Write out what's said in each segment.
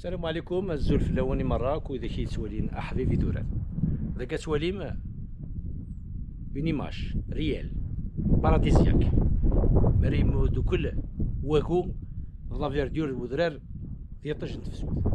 السلام عليكم الزول فلاوني مراك وإذا كي تولين أحبيبي دوران ذاك توليم une image réelle paradisiaque مريم دوكل واكو la verdure ودرار ديال نتفسود.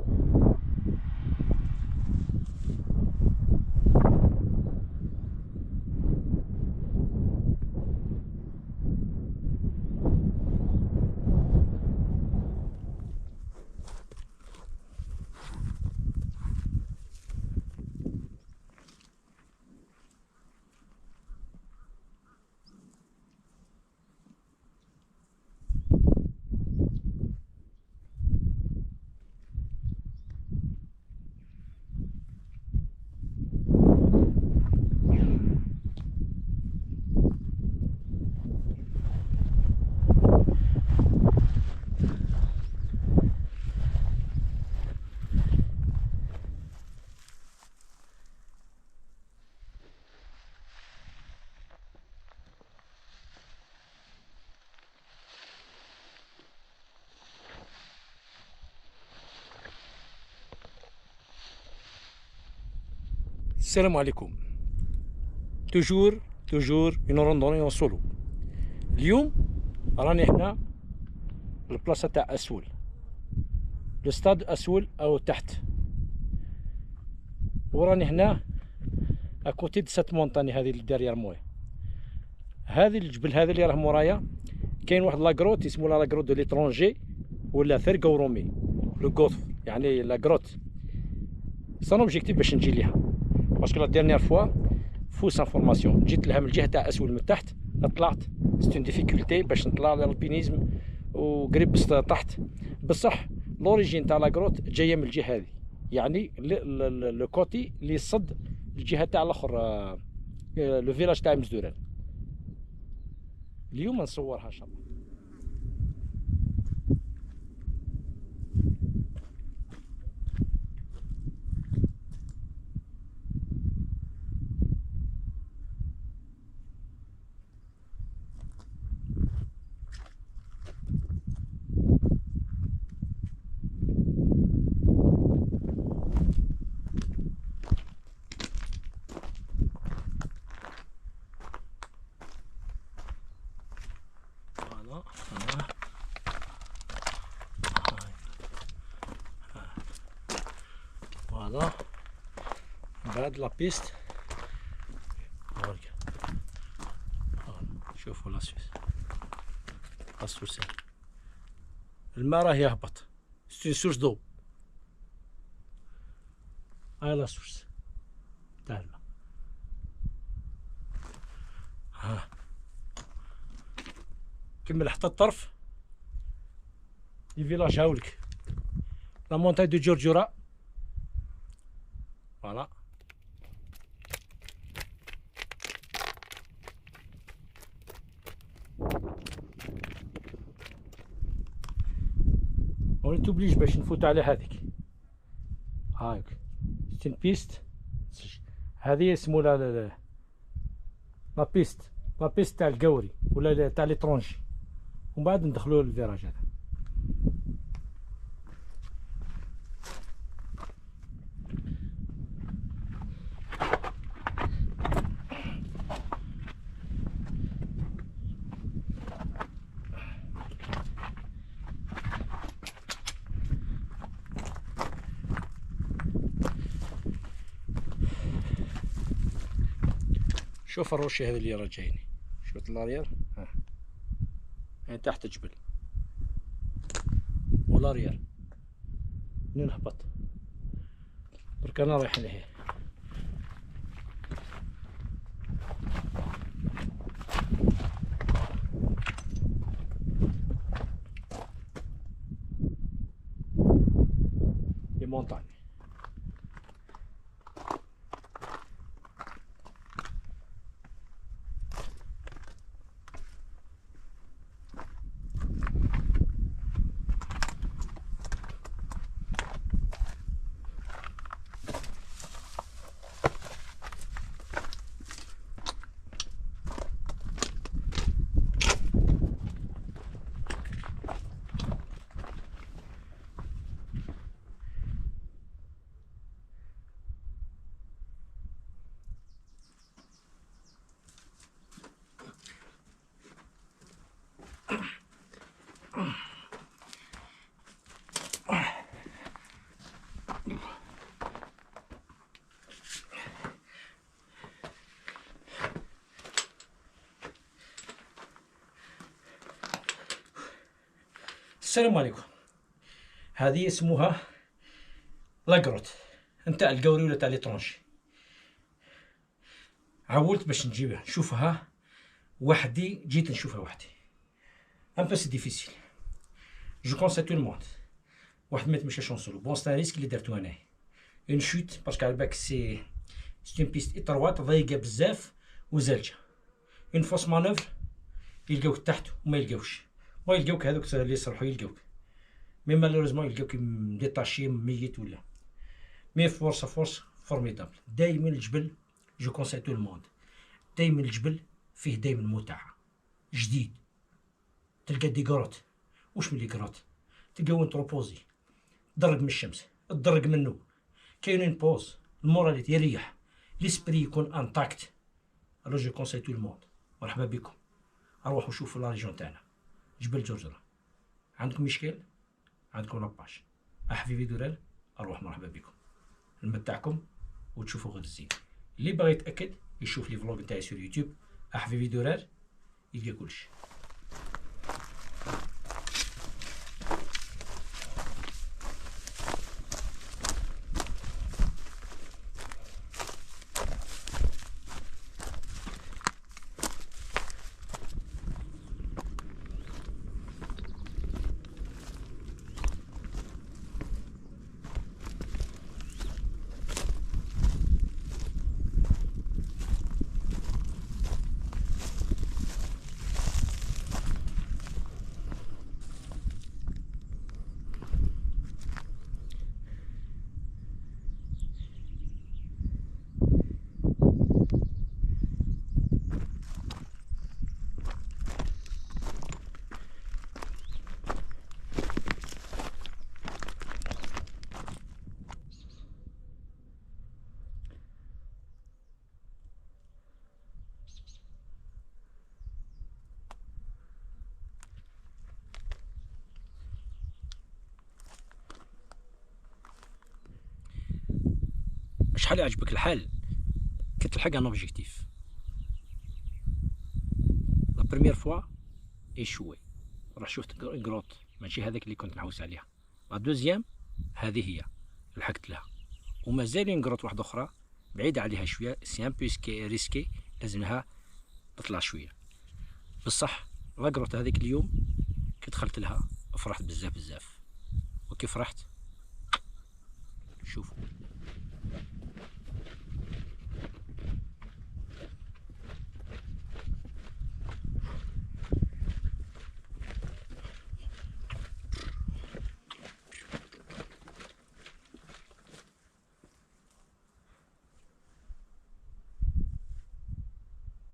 السلام عليكم. Toujours une randonnée en solo. اليوم راني هنا البلاصة تاع اسول، le stade اسول او تحت، وراني هنا à côté de cette montagne هذه اللي derrière moi، هذه الجبل هذا اللي راه مورايا كاين واحد la grotte يسموها la grotte de l'étranger ولا ثرقورومي le gouffre، يعني la grotte. C'est un objectif باش نجي ليها parce que la dernière fois fausse information جيت لها من الجهة تاع اسول من تحت طلعت c'est une difficulté باش نطلع l'alpinisme وقريب طحت. بصح l'origine تاع la grotte جاية من الجهة هذه، يعني le côté اللي صد الجهة تاع الاخر le village تاع مزدوران. اليوم نصورها ان شاء الله. Voilà, بعد la piste شوفوا la source، la source الماء راه يهبط، c'est source d'eau، هاي la source تاع الماء. ها كمل حتى الطرف les villages هاولك la montagne de جورجورا. Voilà. On est obligé باش نفوت على هذيك. هاك c'est une piste، هذه يسموها la piste، la piste تاع القوري ولا تاع l'étranger، ومن بعد ندخلو لل virage هذا. شوف ال rocher هذا اللي راه جايني، شفت l'arrière، ها يعني تحت جبل و l'arrière نهبط درك انا رايح لهيه. Les montagnes. السلام عليكم. هذه اسمها la grotte نتاع القوري ولا تاع l'étranger. عولت باش نجيبها نشوفها وحدي، جيت نشوفها وحدي. Un peu c'est difficile. Je conseille tout le monde. واحد ما يتمشاش en solo. Bon, c'est un risque اللي درتو انايا. Une chute parce que على بالك c'est une piste étroite ضيقه بزاف وزلجه. Une fausse manœuvre يلقاوك تحت وما يلقاوش. ويلقاوك هذوك اللي يصلحوا يلقاوك. Mais malheureusement يلقاوك détaché ميت ولا. Mais force force formidable. دايما الجبل je conseille tout le monde. دايما الجبل فيه دايما متعه. جديد. تلقى des grottes. واش من les grottes؟ تلقى وين ت reposer. تدرق من الشمس، تدرق منه. كاين une pause، ال moral يريح، l'esprit يكون intact. Alors je conseille tout le monde. مرحبا بكم. اروحوا شوفوا la région تاعنا جبل جرجرة. عندكم مشكل؟ عندكم la page احبيبي دورال، اروح مرحبا بكم. نمتعكم وتشوفوا غير الزين. اللي باغي يتاكد يشوف les vlogs تاعي sur YouTube احبيبي دورال يلقى كلشي. شحال يعجبك الحال كي تلحق un objectif. La première fois échoué، راح شفت grotte ماشي هذاك اللي كنت نحوس عليها. La deuxième هذه هي لحقت لها، ومازال grotte واحدة اخرى بعيدة عليها شوية، c'est un peu risqué، لازم لها تطلع شوية. بصح la grotte هذيك اليوم كي دخلت لها فرحت بزاف بزاف، وكي فرحت شوفوا.